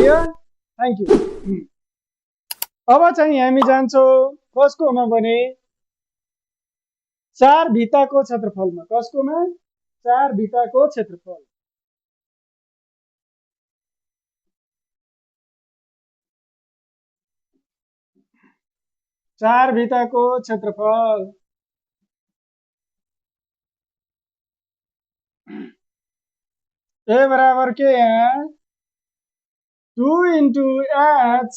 clear thank you अब चाहिँ हामी जान्छौँ कसकोमा भने 4 भित्ताको क्षेत्रफलमा कसकोमा 4 भित्ताको क्षेत्रफल 4 भित्ताको क्षेत्रफल ए बराबर के यहाँ 2 into h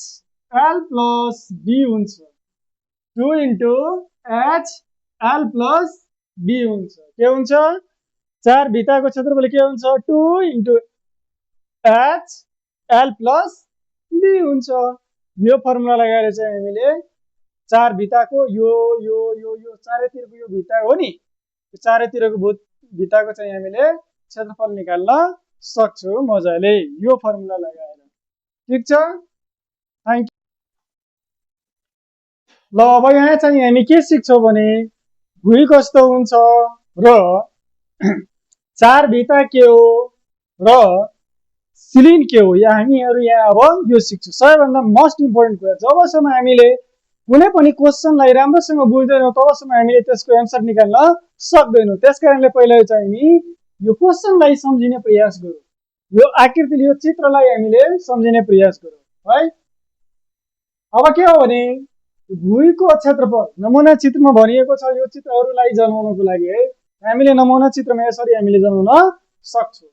l plus b हुन्छ 2 into h l plus b हुन्छ के हुन्छ 4 भित्ताको क्षेत्रफल के हुन्छ 2 into h l plus b हुन्छ यो फर्मुला लगाएर चाहिँ हामीले 4 भित्ताको यो चारैतिरको यो भित्ता हो नि चारैतिरको भित्ताको चाहिँ हामीले क्षेत्रफल निकाल्न सक्छौं मजाले यो फर्मुला लगाएर ठीक छ थ्यांक यू ल अब यहाँ चाहिँ हामी के सिक्छौं भने भुइँ कस्तो हुन्छ र 4 भित्ता के हो र सिलिन के हो या हामीहरु यहाँ अब यो सिक्छौं सबैभन्दा मोस्ट इम्पोर्टेन्ट कुरा जबसम्म हामीले कुनै पनि क्वेशनलाई राम्रोसँग बुझ्दैनौं तबसम्म हामीले त्यसको आन्सर निकाल्न सक्दैनौं त्यसकारणले पहिले चाहिँ हामी यो क्वेशनलाई सम्झिने प्रयास गरौं यो आकृतिले यो चित्रलाई हामीले सम्झिने प्रयास गरौं है अब के हो भने भुइँको क्षेत्रफल नमुना चित्रमा भनिएको छ यो चित्रहरुलाई जनाउनको लागि है हामीले नमुना चित्रमा यसरी हामीले जनाउन सक्छौं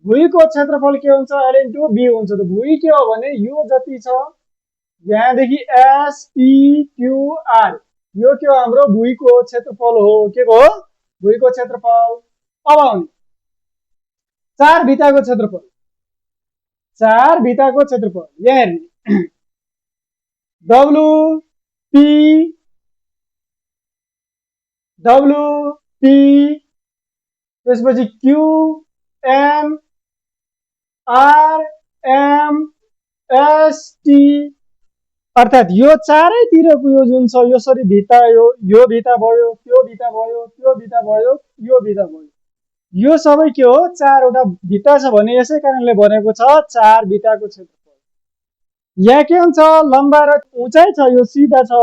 भुइँको क्षेत्रफल के हुन्छ l into b हुन्छ त भुइँ के हो भने यो जति छ यहाँदेखि s p q r यो के हो हाम्रो भुइँको क्षेत्रफल हो के हो भुइँको क्षेत्रफल अब आउने 4 भित्ताको क्षेत्रफल 4 भित्ताको क्षेत्रफल यहाँ हेर्नु w p त्यसपछि q m r m s t अर्थात यो चारैतिरको यो जुन छ यसरी भित्ता यो भित्ता भयो त्यो भित्ता भयो त्यो भित्ता भयो यो भित्ता भयो यो सबै के हो 4 वटा भित्ता छ भने यसै कारणले भनेको छ 4 भित्ताको क्षेत्रफल यहाँ के हुन्छ लम्बा र उचाइ छ यो सिधा छ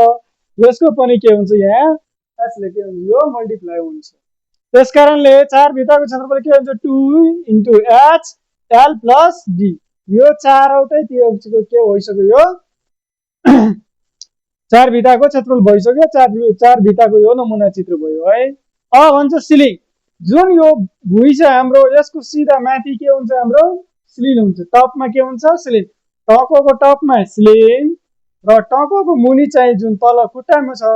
यसको पनि के हुन्छ यहाँ यसले के हुन्छ यो मल्टिप्लाई हुन्छ त्यसकारणले 4 भित्ताको क्षेत्रफल के हुन्छ 2 into h l plus d यो चारवटै तिरको के भइसक्यो यो 4 भित्ताको क्षेत्रफल भइसक्यो 4 भित्ताको यो नमुना चित्र भयो है अब भन्छ सिलिङ जुन यो भुइँ छ हाम्रो यसको सिधा माथि के हुन्छ हाम्रो सिलिन हुन्छ टपमा के हुन्छ सिलिन टाउकोको टपमा सिलिन र टाउकोको मुनि चाहिँ जुन तल खुट्टामा छ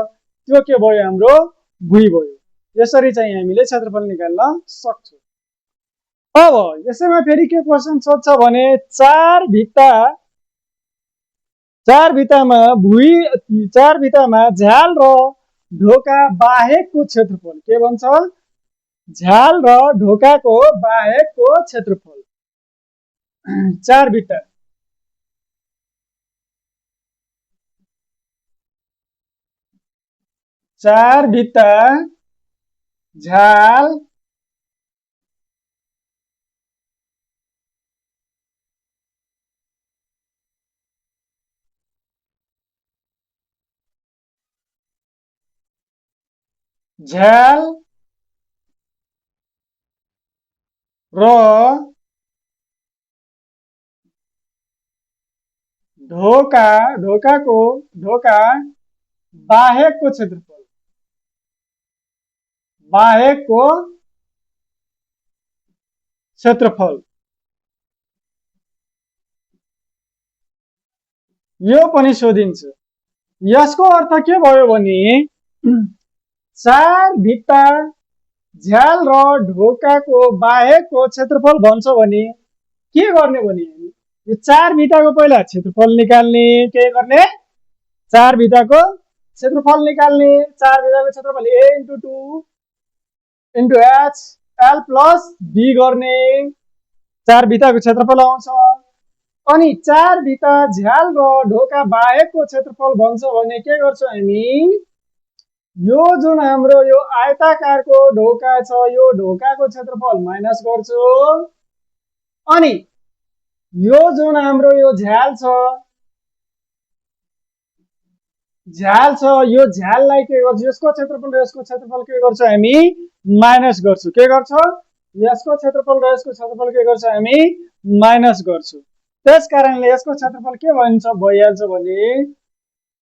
त्यो के भयो हाम्रो भुइँ भयो यसरी चाहिँ हामीले क्षेत्रफल निकाल्न सक्छौं अब यसैमा फेरि के क्वेशन सोध्छ भने 4 भित्तामा भुइँ 4 भित्तामा झ्याल र ढोका बाहेकको क्षेत्रफल के भन्छ झ्याल र ढोकाको बाहेकको क्षेत्रफल 4 भित्ता झ्याल र ढोका बाहेकको क्षेत्रफल यो पनि सोधिन्छ यसको अर्थ के भयो भने 4 भित्ता झ्याल र ढोकाको बाहेकको क्षेत्रफल भन्छ भने के गर्ने भने यो 4 भित्ताको पहिला क्षेत्रफल निकाल्ने के गर्ने 4 भित्ताको क्षेत्रफल निकाल्ने 4 भित्ताको क्षेत्रफल a into 2 into h l plus b गर्ने 4 भित्ताको क्षेत्रफल आउँछ अनि 4 भित्ता झ्याल र ढोका बाहेकको क्षेत्रफल भन्छ भने के गर्छौं हामी यो जुन हाम्रो यो आयताकारको ढोका छ यो ढोकाको क्षेत्रफल माइनस गर्छौं अनि यो जुन हाम्रो यो झ्याल छ यो झ्याललाई के गर्छ यसको क्षेत्रफल र यसको क्षेत्रफल के गर्छ हामी माइनस गर्छौं के गर्छ यसको क्षेत्रफल र यसको क्षेत्रफल के गर्छ हामी माइनस गर्छौं त्यसकारणले यसको क्षेत्रफल के भइहाल्छ भने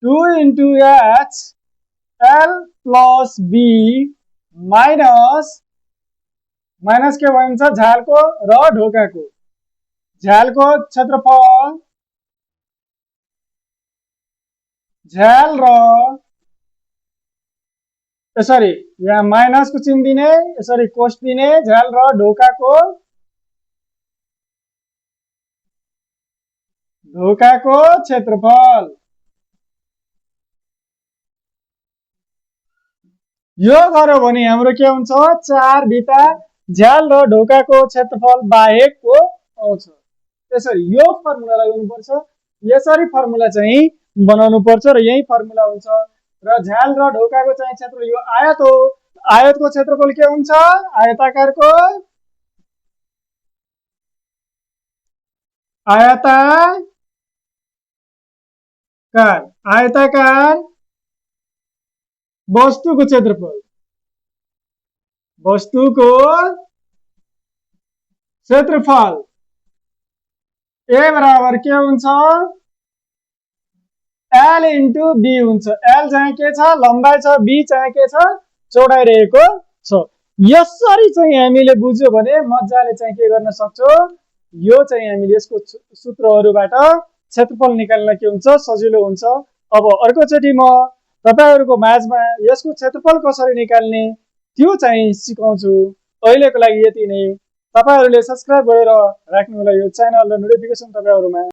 2 into h l plus b minus के भन्छ झ्यालको र ढोकाको झ्यालको क्षेत्रफल झ्याल र यसरी यहाँ माइनस को चिन्ह दिने यसरी कोष्ट दिने झ्याल र ढोकाको क्षेत्रफल यो गर्यो भने हाम्रो के हुन्छ 4 भित्ता झ्याल र ढोकाको क्षेत्रफल बाहेकको आउँछ त्यसरी यो फर्मुला लगाउनु पर्छ यसरी फर्मुला चाहिँ बनाउनु पर्छ र यही फर्मुला हुन्छ र झ्याल र ढोकाको चाहिँ क्षेत्रफल यो आयत हो आयतको क्षेत्रफल के हुन्छ आयताकारको आयताकार वस्तुको क्षेत्रफल ए बराबर के हुन्छ l into b हुन्छ l चाहिँ के छ लम्बाइ छ b चाहिँ के छ चौडाइ रहेको छ यसरी चाहिँ हामीले बुझ्यो भने मज्जाले चाहिँ के गर्न सक्छौं यो चाहिँ हामीले यसको सूत्रहरुबाट क्षेत्रफल निकाल्न के हुन्छ सजिलो हुन्छ अब अर्कोचोटी म तपाईहरुको माझमा यसको क्षेत्रफल कसरी निकाल्ने त्यो चाहिँ सिकाउँछु अहिलेको लागि यति नै तपाईहरुले सब्स्क्राइब गरेर राख्नु होला यो च्यानल र नोटिफिकेसन तपाईहरुमा